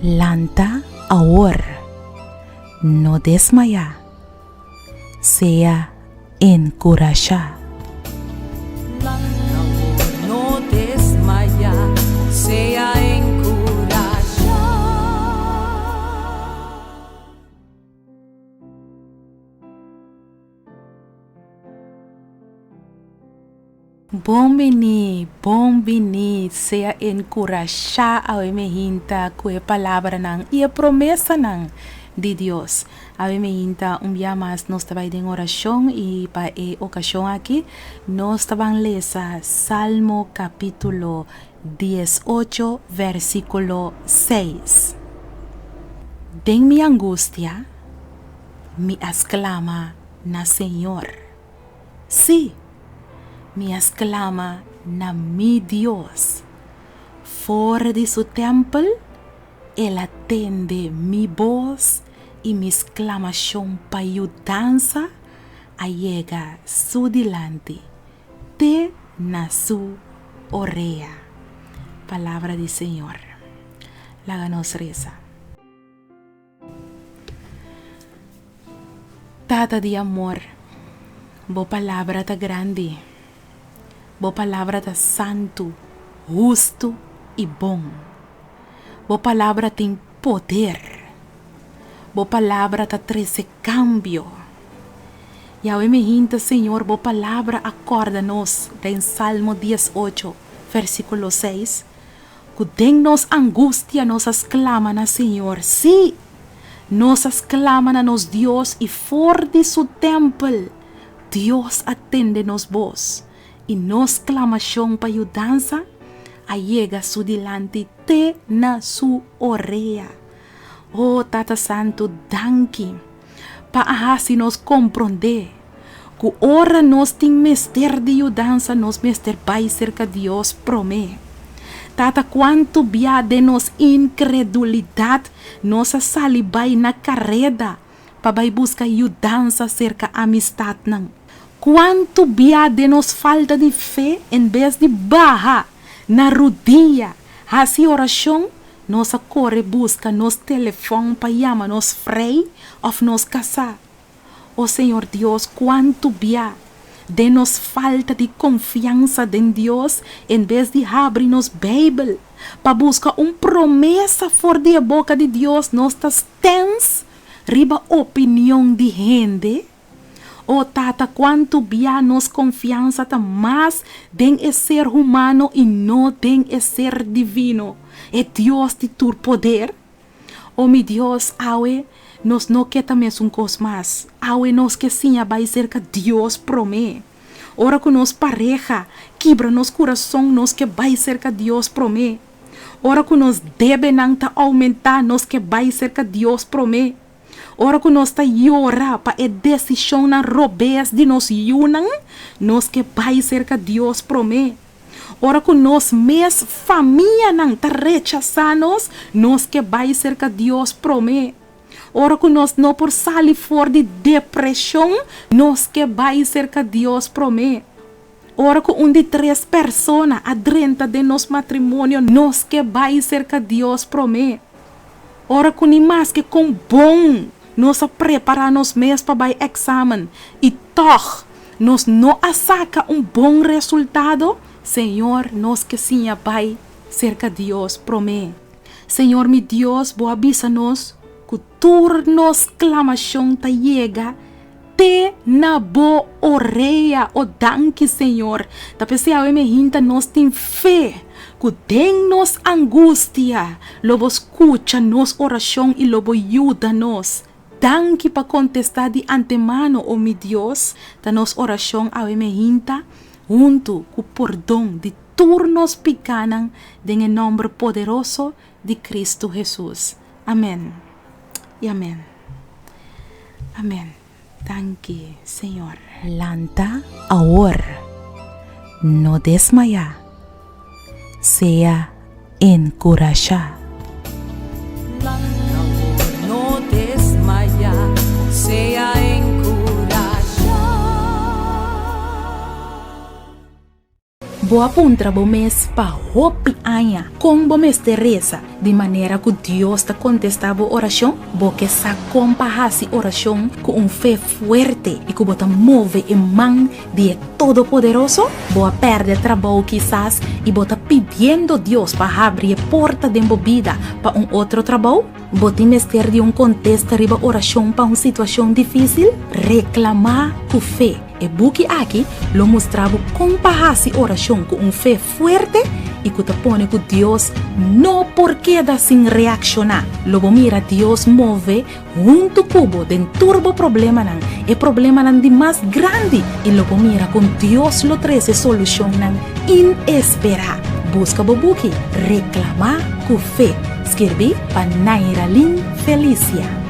Lanta awor, no desmayá, sea enkurashá. Lanta awor, no desmayá, sea enkurashá. Bon bini, bon bini, sea enkurashá awe mi hinta ku e palabranan i e promesanan di Dios. Awe mi hinta un bia mas nos ta bai den orashon i pa e okashon aki nos ta ban lesa Salmo kapítulo 18 versíkulo 6. Den mi angustia mi a sklama na Señor. Sí, mi a sklama na mi Dios. For di su tèmpel el a tende mi bos i mi sklamashon pa yudansa a yega su dilanti, te na su orea. Palabra di Señor. Laga nos resa. Tata di amor, bo palabra ta grandi. Bo palabra ta santu, hustu i bon. Bo palabra tin poder. Bo palabra ta trese kambio. Yahweh mi hinta, Señor, bo palabra a kòrda nos den Salmo 18, versíkulo 6, Ku den nos angustia nos a sklama na Señor, sí, nos a sklama na nos Dios i for di su tèmpel Dios a tende nos bos i nos sklamashon pa yudansa a yega su dilanti te na su orea. O Tata Santu, danki pa a hasi nos komprondé ku ora nos tin mester di yudansa nos mester bai serka Dios promé. Tata, kuantu bia den nos inkredulidat nos a sali bai na kareda pa bai buska yudansa serka amistatnan. Kuantu bia den nos falta di fe en bes di baha na rudia hasi orashon nos a kore buska nos telefòn pa yama nos frei òf nos kasá. O Señor Dios, kuantu bia den nos falta di konfiansa den Dios en bes di habri nos Beibel pa buska un promesa for di e boka di Dios nos ta stens riba opinion di hende? O Tata, kuantu bia nos konfiansa ta mas den e ser humano i no den e ser divino, e Dios di tur poder? O mi Dios, awe nos no ke ta mesun kos mas. Awe nos ke siña bai serka Dios promé. Ora ku nos pareha kibra nos kurason, nos ke bai serka Dios promé. Ora ku nos debenan ta oumentá, nos ke bai serka Dios promé. Ora ku nos ta yora pa e desishonnan robes di nos yunan, nos ke bai serka Dios promé. Ora ku nos mes famianan ta rechasá nos, nos ke bai serka Dios promé. Ora ku nos no por sali for di depreshon, nos ke bai serka Dios promé. Ora ku un di tres persona a drenta den nos matrimonio, nos ke bai serka Dios promé. Ora ku ni maske kon bon nos a prepará nos mes pa bai eksamen i tòg nos no a saka un bon resultado, Señor, nos ke siña bai serka Dios promé. Señor mi Dios, bo a bisa nos ku tur nos sklamashon ta yega te na bo orea. O danki, Señor. Ta p'esei awe mi hinta nos tin fe ku den nos angustia lo bo skucha nos orashon i lo bo yuda nos. Danki pa kontestá di antemano, o mi Dios, ta nos orashon awe mi hinta huntu ku pordon di tur nos pikánan den e nòmber poderoso di Kristu Hesus. Amèn i amèn. Amèn. Danki, Señor. Lanta awor, no desmayá, sea enkurashá. Lanta awor, no desmayá, sea enkurashá. Bo a puntra bo mes pa hopi aña kon bo mester resa di manera ku Dios ta kontestá bo orashon? Bo ke sa kon pa hasi orashon ku un fe fuerte i ku bo ta move e man di e Todopoderoso? Bo a pèrdè trabou kisas i bo ta pidiendo Dios pa habri e porta den bo bida pa un otro trabou? Bo tin mester di un kontesta riba orashon pa un situashon difísil? Reklamá ku fe! E buki aki lo mustra bo kon pa hasi orashon ku un fe fuerte i ku ta pone ku Dios no por keda sin reakshoná. Lo bo mira Dios move huntu ku bo den tur bo problemanan, e problemanan di mas grandi, i lo bo mira kon Dios lo trese solushonnan inesperá. Buska bo buki Reklamá ku Fe, skirbí pa Nairalyn Felicia.